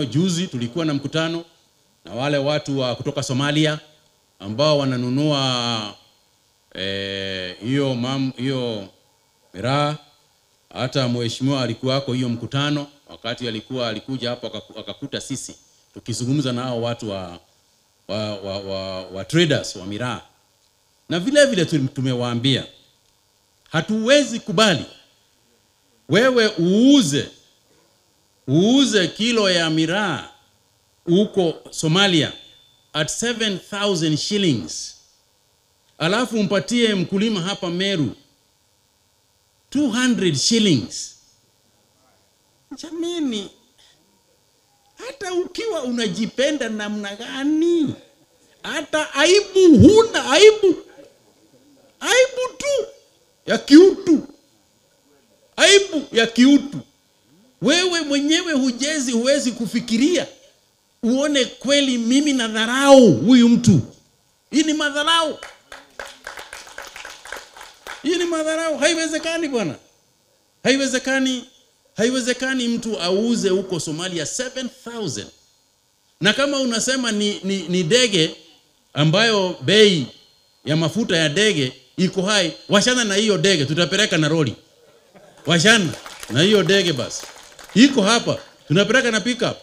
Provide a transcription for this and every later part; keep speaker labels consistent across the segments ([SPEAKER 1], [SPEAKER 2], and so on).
[SPEAKER 1] Juzi tulikuwa na mkutano na wale watu wa kutoka Somalia ambao wananunua hiyo miraa. Hata mheshimiwa alikuwako hiyo mkutano, wakati alikuja hapo akakuta sisi tukizungumza na hao watu wa traders wa miraa. Na vile vile tumewaambia hatuwezi kubali wewe uuze kilo ya miraa huko Somalia at 7,000 shillings, alafu umpatie mkulima hapa Meru 200 shillings. Jamani, hata ukiwa unajipenda namna gani, hata aibu huna, aibu tu ya kiutu, aibu ya kiutu. Wewe mwenyewe huwezi kufikiria uone kweli mimi nadharau huyu mtu. Hii ni madharau. Hii ni madharau, haiwezekani bwana. Haiwezekani, haiwezekani mtu auze huko Somalia 7,000. Na kama unasema ni dege ambayo bei ya mafuta ya dege iko hai, washana na hiyo dege, tutapeleka na lori. Washana na hiyo dege basi. Iko hapa, tunapeleka na pick up.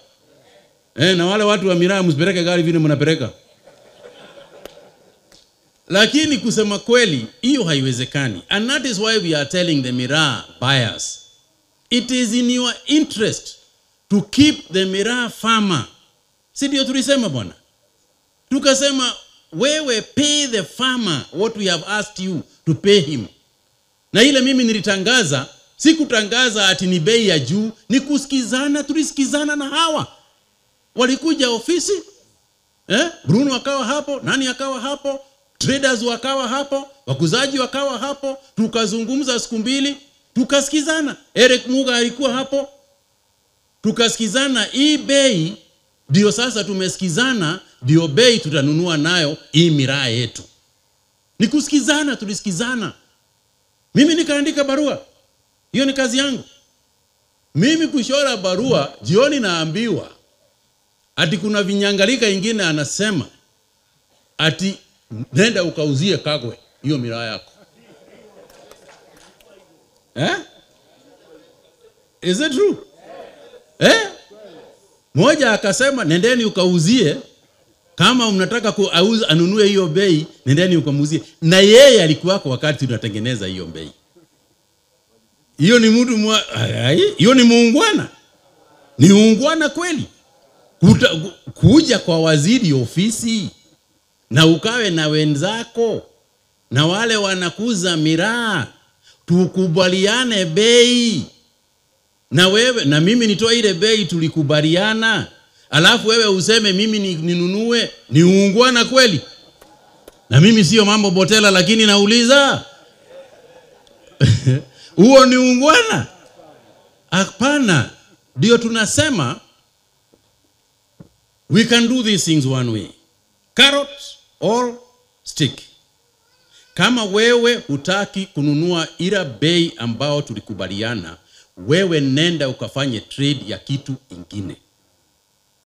[SPEAKER 1] Na wale watu wa miraa msipeleke gari vile mnapeleka. Lakini kusema kweli, hiyo haiwezekani. And that is why we are telling the miraa buyers, it is in your interest to keep the miraa farmer. Si ndio tulisema bwana? Tukasema wewe pay the farmer what we have asked you to pay him. Na ile mimi nilitangaza, sikutangaza ati ni bei ya juu, ni kusikizana, tulisikizana na hawa. Walikuja ofisi, Bruno akawa hapo, nani akawa hapo, traders wakawa hapo, wakuzaji wakawa hapo, tukazungumza siku mbili, tukasikizana. Eric Muga alikuwa hapo. Tukasikizana hii bei ndio sasa tumesikizana, ndio bei tutanunua nayo hii miraa yetu. Ni kusikizana, tulisikizana. Mimi nikaandika barua. Hiyo ni kazi yangu. Mimi kushora barua, jioni naambiwa ati kuna vinyangalika ingine anasema ati nenda ukauzie Kagwe hiyo miraa yako. Is it true? Moja akasema nendeni ukauzie, kama mnataka kuauza anunue hiyo bei, nendeni ukamuuzie. Na yeye alikuwa kwa wakati tunatengeneza hiyo bei. Hiyo ni mtu, hiyo ni muungwana. Ni muungwana kweli. Kuja kwa waziri ofisi na ukawe na wenzako na wale wanakuza miraa, tukubaliane bei. Na wewe na mimi nitoe ile bei tulikubaliana, alafu wewe useme mimi ninunue. Ni muungwana kweli? Na mimi sio mambo botela, lakini nauliza huo ni muungwana? Hapana. Ndio tunasema we can do these things one way. Carrot or stick. Kama wewe hutaki kununua ila bei ambao tulikubaliana, wewe nenda ukafanye trade ya kitu ingine.